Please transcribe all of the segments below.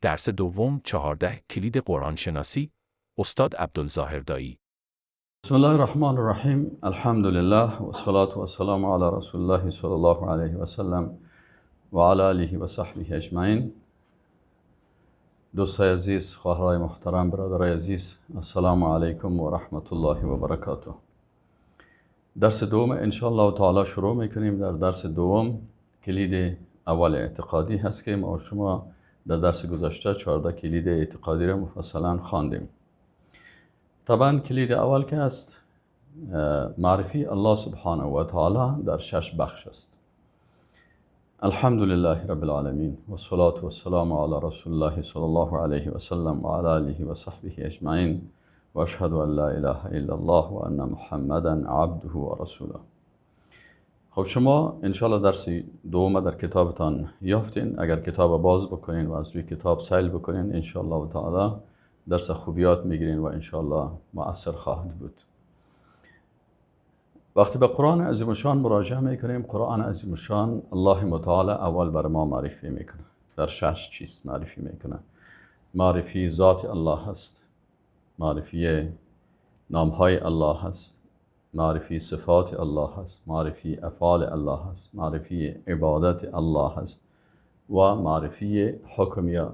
درس دوم 14 کلید قرآن شناسی، استاد عبدالظاهر دایی. بسم الله الرحمن الرحیم. الحمد لله و الصلاة و السلام علی رسول الله صلی الله علیه و سلم و علی آله و صحبه اجمعین. دوستای عزیز، خواهرای محترم، برادرای عزیز، السلام علیکم و رحمت الله و برکاته. درس دوم انشاءالله تعالی شروع میکنیم. در درس دوم کلید اول اعتقادی هست که ما شما در درس گذشته 14 کلید اعتقادی را مفصلا خواندیم. طبعا کلید اول که است معرفی الله سبحانه و تعالی در 6 بخش است. الحمد لله رب العالمین و الصلاة و السلام علی رسول الله صلی الله علیه و سلم و علی آله و صحبه اجمعین و اشهد ان لا اله الا الله و ان محمدا عبده و رسوله. خب شما انشالله درس دوم در کتابتان یافتین. اگر کتاب باز بکنین و از روی کتاب سیل بکنین انشالله تعالی درس خوبیات میگیرین و انشالله مؤثر خواهد بود. وقتی به قرآن عظیم الشان مراجعه میکنیم، قرآن عظیم الشان الله متعال اول بر ما معرفی میکنه. در 6 چیز معرفی میکنه. معرفی ذات الله هست، معرفی نامهای الله هست، معرفی صفات الله هست، معرفی افعال الله هست، معرفی عبادت الله هست و معرفی حکم یا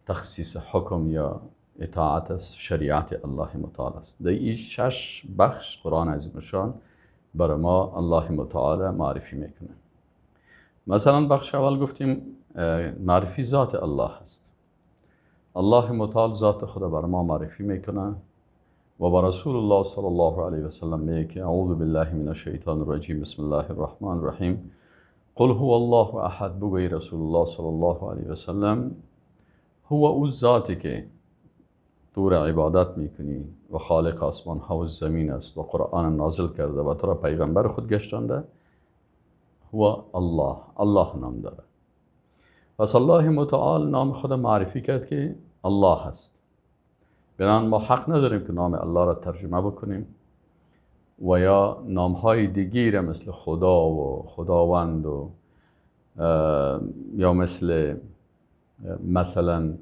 تخصیص حکم یا اطاعت از شریعت الله متعال است. در این 6 بخش قرآن عظیم الشان برای ما الله متعال معرفی میکنه. مثلا بخش اول گفتیم معرفی ذات الله هست. الله متعال ذات خود برای ما معرفی میکنه و با رسول الله صلی الله علیه و سلم میگه که اعوذ بالله من الشیطان الرجیم، بسم الله الرحمن الرحیم، قل هو الله احد. بگوی رسول الله صلی الله علیه و سلم هو او ذاتی که تو را عبادت میکنی و خالق آسمان ها و زمین است و قرآن نازل کرده و تو را پیغمبر خود گشتانده، هو الله، الله نام داره. پس الله متعال نام خود معرفی کرد که الله هست. بنابراین ما حق نداریم که نام الله را ترجمه بکنیم و یا نامهای دیگی را مثل خدا و خداوند و یا مثل مثلا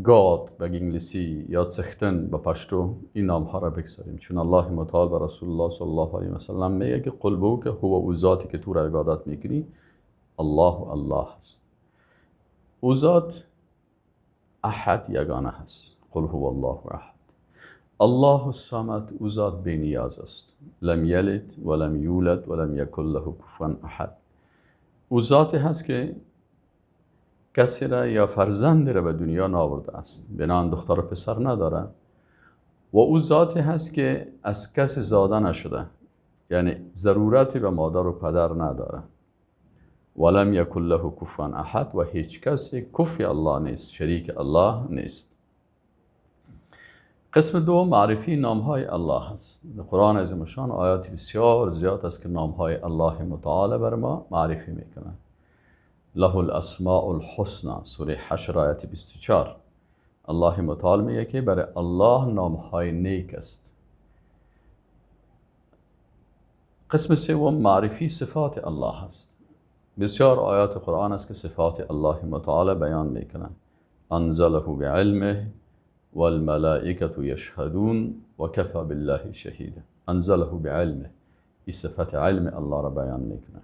گاد به انگلیسی یا څښتن به پشتو، این نام ها را بگذاریم. چون الله متعال و رسول الله صلی الله علیه و سلم میگه که قل بگو که هو او ذاتی که تو را عبادت میکنی الله و الله هست. او ذات احد یگانه هست. قل هو الله احد. الله الصمد، او ذات بی نیاز است. لم یلد ولم یولد ولم یکن له کفوا احد. او ذاتی هست که کسی را یا فرزند را به دنیا ناورده است، بنان دختر و پسر نداره. و او ذاتی هست که از کسی زاده نشده، یعنی ضرورتی به مادر و پدر نداره. ولم یکن له کفوا احد، و هیچ کسی کفی الله نیست، شریک الله نیست. قسم دوم معرفی نامهای الله هست. در قرآن عظیم الشان آیات بسیار زیاد است که نامهای الله متعال بر ما معرفی میکنه. له الاسماء الحسنى، سوره حشر آیت 24. الله متعال میگه که برای الله نامهای نیک است. قسم سوم معرفی صفات الله است. بسیار آیات قرآن است که صفات الله متعال بیان میکنن. انزله بعلمه والملائکة یشهدون و کفى بالله شهیدا. انزله بعلمه، این صفت علم الله را بیان میکنه.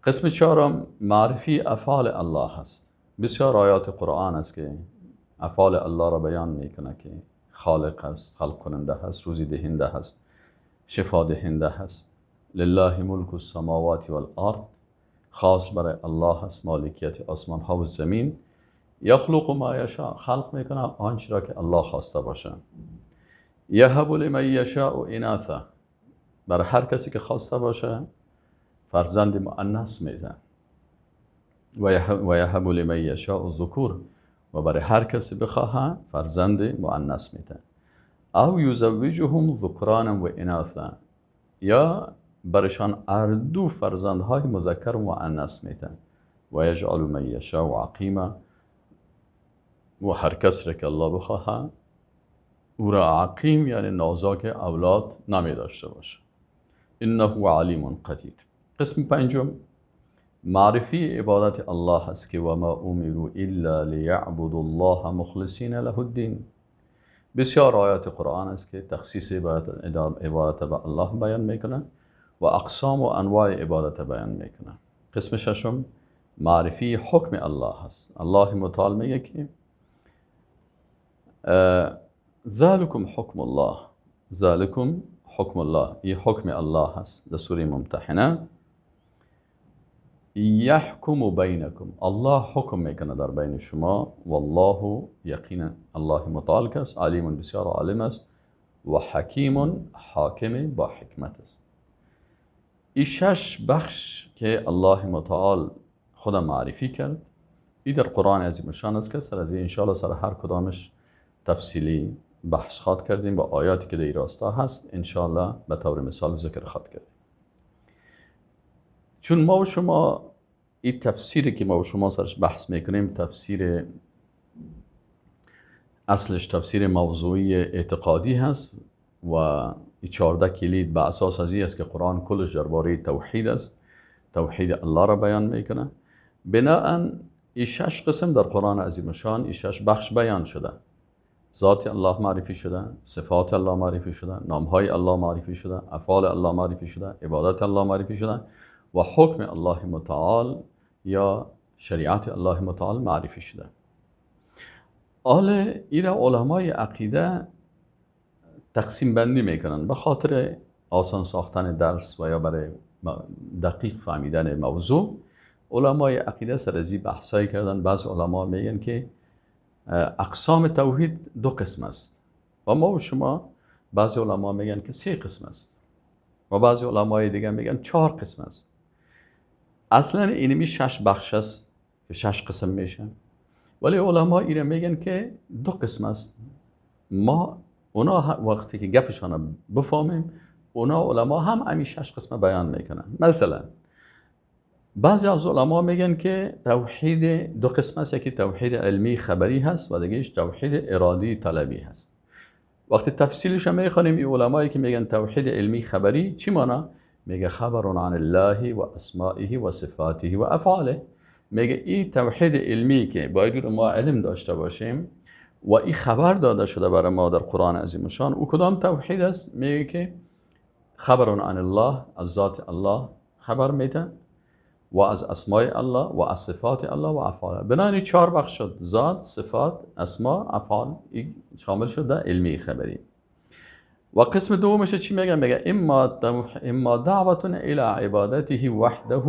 قسم چهارم معرفی افعال الله هست. بسیار آیات قرآن است که افعال الله را بیان میکنه که خالق است، خلق کننده هست، روزی دهنده هست، شفا دهنده هست. لله ملک السماوات والارض، خاص برای الله هست مالکیت آسمان ها و زمین. یخلق ما یشاء، خلق میکنه آنچه را که الله خواسته باشه. یهب لمن یشاء اناثا، برای هر کسی که خواسته باشه فرزند مؤنث میده. و یهب لمن یشاء الذکور، و برای هر کسی بخواه فرزند مؤنث میده. او یزوجهم ذکرانا و اناثا، یا برشان هر دو فرزندهای مذکر و مؤنث میده. و یجعل من یشاء عقیما، و هر کس را که الله بخواه او را عقیم یعنی نازاک اولاد نمی داشته باشه. انه علیم قدیر. قسم پنجم معرفی عبادت الله است که و ما امروا الا لیعبدوا الله مخلصین له الدین. بسیار آیات قرآن است که تخصیص عبادت به الله بیان میکنه و اقسام و انواع عبادت بیان میکنه. قسم ششم معرفی حکم الله است. الله متعال میگه که ذالکم حکم الله، ذالکم حکم الله، این حکم الله هست در سوره ممتحنه. یحکم بینکم، الله حکم میکنه در بین شما. والله یقینا الله متعال کس علیم بسیار عالم است و حکیم حاکم با حکمت است. این شش بخش که الله متعال خود معرفی کرد، این در قرآن عظیم شان است که سر از این انشاءالله سر هر کدامش تفصیلی بحث خواد کردیم با آیاتی که در راستا هست انشاءالله به طور مثال ذکر خواد کردیم. چون ما و شما این تفسیری که ما و شما سرش بحث میکنیم، تفسیر اصلش تفسیر موضوعی اعتقادی هست و این 14 کلید به اساس از این است که قرآن کلش درباره توحید است، توحید الله را بیان میکنه. بناءً این شش قسم در قرآن عظیم شان، این شش بخش بیان شده. ذات الله معرفی شده، صفات الله معرفی شده، نامهای الله معرفی شده، افعال الله معرفی شده، عبادت الله معرفی شده و حکم الله متعال یا شریعت الله متعال معرفی شده. حال ایره علمای عقیده تقسیم بندی میکنن به خاطر آسان ساختن درس و یا برای دقیق فهمیدن موضوع. علمای عقیده سر از این بحثایی کردن. بعض علما میگن که اقسام توحید دو قسم است و ما و شما، بعضی علما میگن که سه قسم است و بعضی علمای دیگه میگن چهار قسم است. اصلا اینمی شش بخش است که شش قسم میشن، ولی علما اینه میگن که دو قسم است. ما اونا وقتی که گپشان بفهمیم، اونا علما هم امی شش قسم بیان میکنن. مثلا بعضی از علما میگن که توحید دو قسم است، یکی توحید علمی خبری هست و دیگهش توحید ارادی طلبی هست. وقتی تفصیلش هم میخوانیم، این علمایی که میگن توحید علمی خبری چی مانا؟ میگه خبر عن الله و اسمائه و صفاته و افعاله. میگه این توحید علمی که باید ما علم داشته باشیم و این خبر داده شده برای ما در قرآن عظیم شان، او کدام توحید است؟ میگه که خبر عن الله، از ذات الله خبر میده و از اسمای الله و از صفات الله و افعال. بنابراین چهار بخش شد: ذات، صفات، اسما، افعال. این شامل شد در علمی خبری. و قسم دومش چی میگه؟ میگه اما دعوت الى عبادته وحده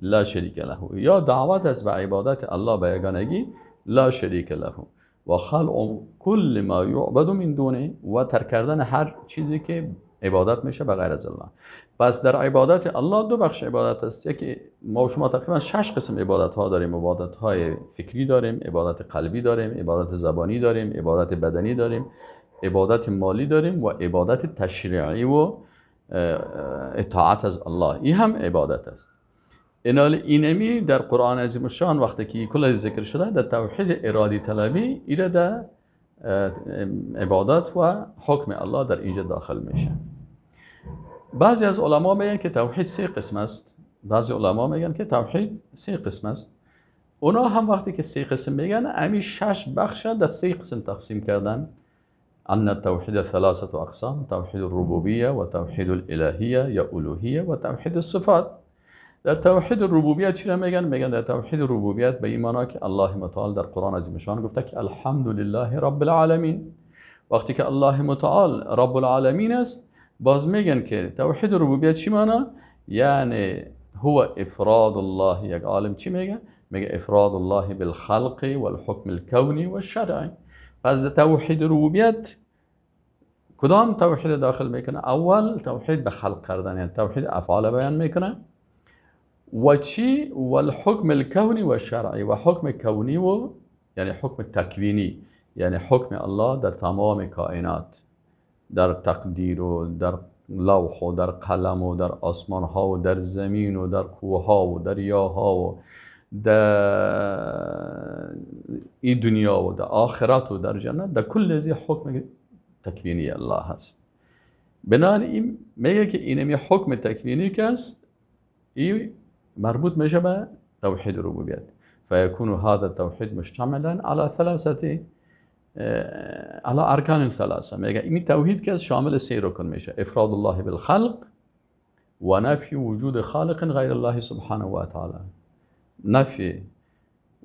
لا شریک له، یا دعوت است به عبادت الله به یگانگی لا شریک له و خلع کل ما یعبد من دونه، و ترک کردن هر چیزی که عبادت میشه به غیر از الله. پس در عبادت الله دو بخش عبادت است. یکی ما و شما تقریبا شش قسم عبادت ها داریم. عبادت های فکری داریم، عبادت قلبی داریم، عبادت زبانی داریم، عبادت بدنی داریم، عبادت مالی داریم و عبادت تشریعی و اطاعت از الله. این هم عبادت است. اینمی در قرآن عظیم الشان وقتی که کل ذکر شده در توحید ارادی طلبی، ایره در عبادت و حکم الله در اینجا داخل میشه. بعضی از علما میگن که توحید سه قسم است. بعضی علما میگن که توحید سه قسم است. اونا هم وقتی که سه قسم میگن، امی شش بخش در سه قسم تقسیم کردن. ان التوحید ثلاثه اقسام: توحید الربوبیه و توحید الالهیه یا الوهیه و توحید الصفات. در توحید الربوبیت چی را میگن؟ میگن در توحید ربوبیت به این معنا که الله متعال در قرآن عظیم شان گفته که الحمدلله رب العالمین. وقتی که الله متعال رب العالمین است، باز میگن که توحید ربوبیت چی معنا؟ یعنی هو افراد الله. یک عالم چی میگه؟ میگه افراد الله بالخلق والحکم الكونی والشرعی. پس در توحید ربوبیت کدام توحید داخل میکنه؟ اول توحید به خلق کردن، یعنی توحید افعال بیان میکنه و چی؟ والحکم الكونی و شرعی، و حکم کونی و یعنی حکم تکوینی، یعنی حکم الله در تمام کائنات، در تقدیر و در لوح و در قلم و در آسمان ها و در زمین و در کوه ها و دریاها و در این دنیا و در آخرت و در جنت، در کل ازی حکم تکوینی الله هست. بنابراین این میگه که اینمی حکم تکوینی که است، این مربوط میشه به توحید ربوبیت. فيكون هذا التوحید مشتملا على ثلاثه، على ارکان ثلاثه. میگه این توحید که شامل سه رکن میشه: افراد الله بالخلق و نفی وجود خالق غیر الله سبحانه و تعالی. نفی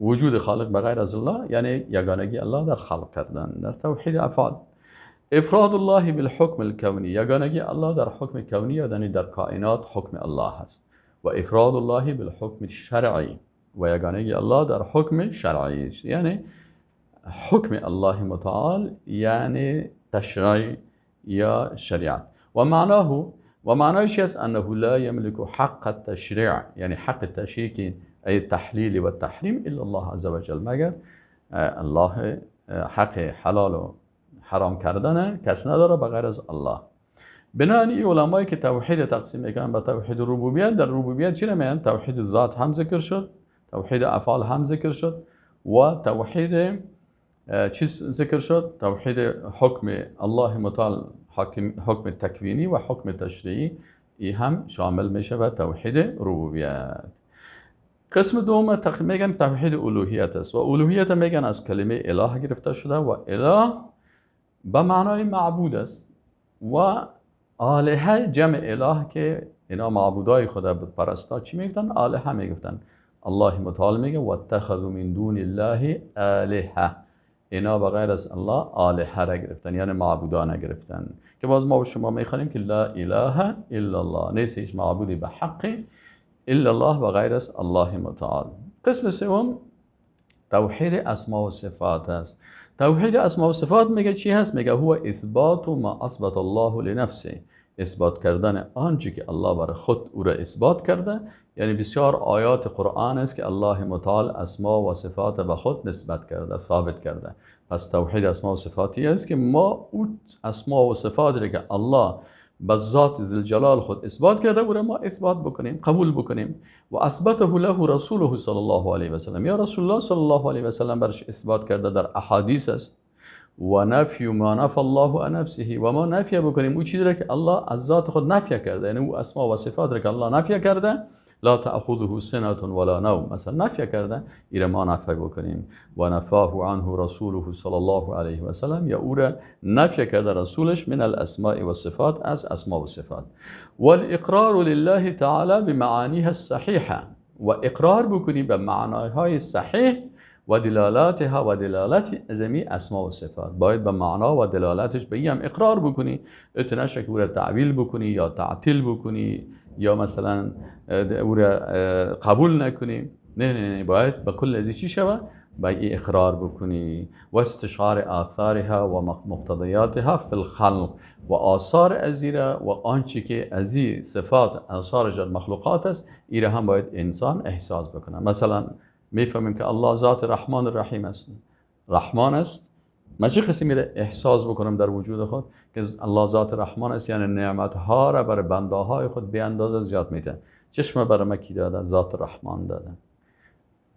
وجود خالق بغیر از الله، یعنی یگانگی الله در خلق کردن، در توحید افعال. افراد الله بالحکم الکونی، یگانگی الله در حکم کونی، یعنی در کائنات حکم الله هست. و افراد الله بالحکم الشرعی، و یگانگی الله در حکم شرعی، یعنی حکم الله متعال، یعنی تشریع یا شریعت. و معناه و معنایش است انه لا یملک حق التشریع، یعنی حق التشریع ای التحلیل و التحریم الا الله عز وجل، مگر الله حق حلال و حرام کردن کس نداره بغیر از الله. بنابراین این علمایی که توحید تقسیم میکنن به توحید ربوبیت، در ربوبیت چی میگن؟ توحید ذات هم ذکر شد، توحید افعال هم ذکر شد، و توحید چیز ذکر شد، توحید حکم الله متعال، حکم تکوینی و حکم تشریعی، ای هم شامل میشه به توحید ربوبیت. قسم دوم میگن توحید الوهیت است، و الوهیت میگن از کلمه اله گرفته شده، و اله به معنای معبود است، و آلهه جمع اله که اینا معبودای خدا بت پرستا چی میگفتن؟ آلهه میگفتن. الله متعال میگه واتخذوا من دون الله آلهه، اینا بغیر از الله آلهه را گرفتن، یعنی معبودان گرفتن، که باز ما و شما میخوانیم که لا اله الا الله، نیست هیچ معبودی به حق الا الله بغیر از الله متعال. قسم سوم توحید اسماء و صفات است. توحید اسماء و صفات میگه چی هست؟ میگه هو اثبات ما اثبت الله لنفسه، اثبات کردن آنچه که الله برای خود او را اثبات کرده. یعنی بسیار آیات قرآن است که الله متعال اسما و صفات به خود نسبت کرده، ثابت کرده. پس توحید اسما و صفاتی است که ما او اسما و صفات را که الله به ذات ذوالجلال خود اثبات کرده او را ما اثبات بکنیم، قبول بکنیم. و اثبته له رسوله صلی الله علیه و سلم، یا رسول الله صلی الله علیه و سلم برش اثبات کرده در احادیث است. و نفی ما نفی الله عن نفسه، و ما نفی بکنیم او چیزی را که الله از ذات خود نفی کرده، یعنی او اسما و صفات را که الله نفی کرده، لا تأخذه سنة ولا نوم، مثلا نفی کرده، ایره ما نفی بکنیم. و نفاه عنه رسوله صلی الله علیه و سلم، یا او را نفی کرده رسولش، من الاسماء و صفات، از اسماء و صفات. والاقرار لله تعالی بمعانیها الصحیحه، و اقرار بکنیم به معناهای صحیح و دلالاتها و دلالت ازمی اسماء و صفات. باید به معنا و دلالتش به هم اقرار بکنی، اتنشه که او را تعویل بکنی یا تعطیل بکنی یا مثلا او را قبول نکنی. نه نه نه، باید به کل ازی چی شوه؟ باید اقرار بکنی. و استشعار آثارها و مقتضیاتها فی الخلق، و آثار ازی را و آنچه که ازی صفات آثار در مخلوقات است، ای را هم باید انسان احساس بکنه. مثلا میفهمیم که الله ذات رحمان الرحیم است، رحمان است. من چه قسمی را احساس بکنم در وجود خود که الله ذات رحمان است؟ یعنی نعمتها را برای بنده های خود بی اندازه زیاد میده. چشم برای من کی داده؟ ذات رحمان داده.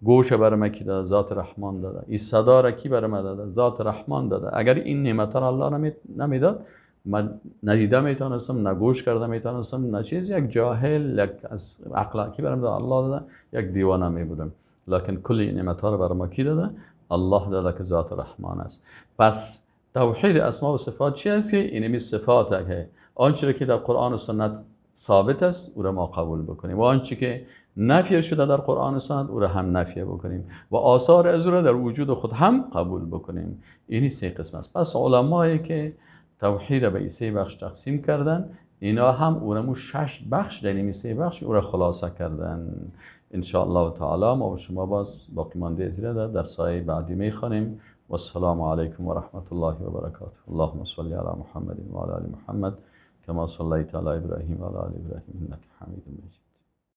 گوش برای من کی داده؟ ذات رحمان داده. این صدا را کی برای من داده؟ ذات رحمان داده. اگر این نعمت را الله نمیداد، من ندیده میتونستم، نه گوش کرده میتونستم، نه چیز. یک جاهل، یک از عقل کی برام داده؟ الله داده. یک دیوانه می بودم. لکن کل نعمت ها را برای ما کی داده؟ الله داده که ذات رحمان است. پس توحید اسما و صفات چی است؟ که اینمی صفات که آنچه که در قرآن و سنت ثابت است او را ما قبول بکنیم، و آنچه که نفی شده در قرآن و سنت او را هم نفی بکنیم، و آثار از او را در وجود خود هم قبول بکنیم. اینی سه قسم است. پس علمایی که توحید را به سه بخش تقسیم کردن، اینا هم اونمو شش بخش در این سه بخش او را خلاصه کردن. ان شاء الله تعالی ما و شما باز باقی مانده از در درس‌های بعدی میخوانیم. و السلام علیکم و رحمت الله و برکاته. اللهم صل علی محمد و علی آل محمد كما صليت على ابراهيم وعلى ال ابراهيم انك حميد مجيد.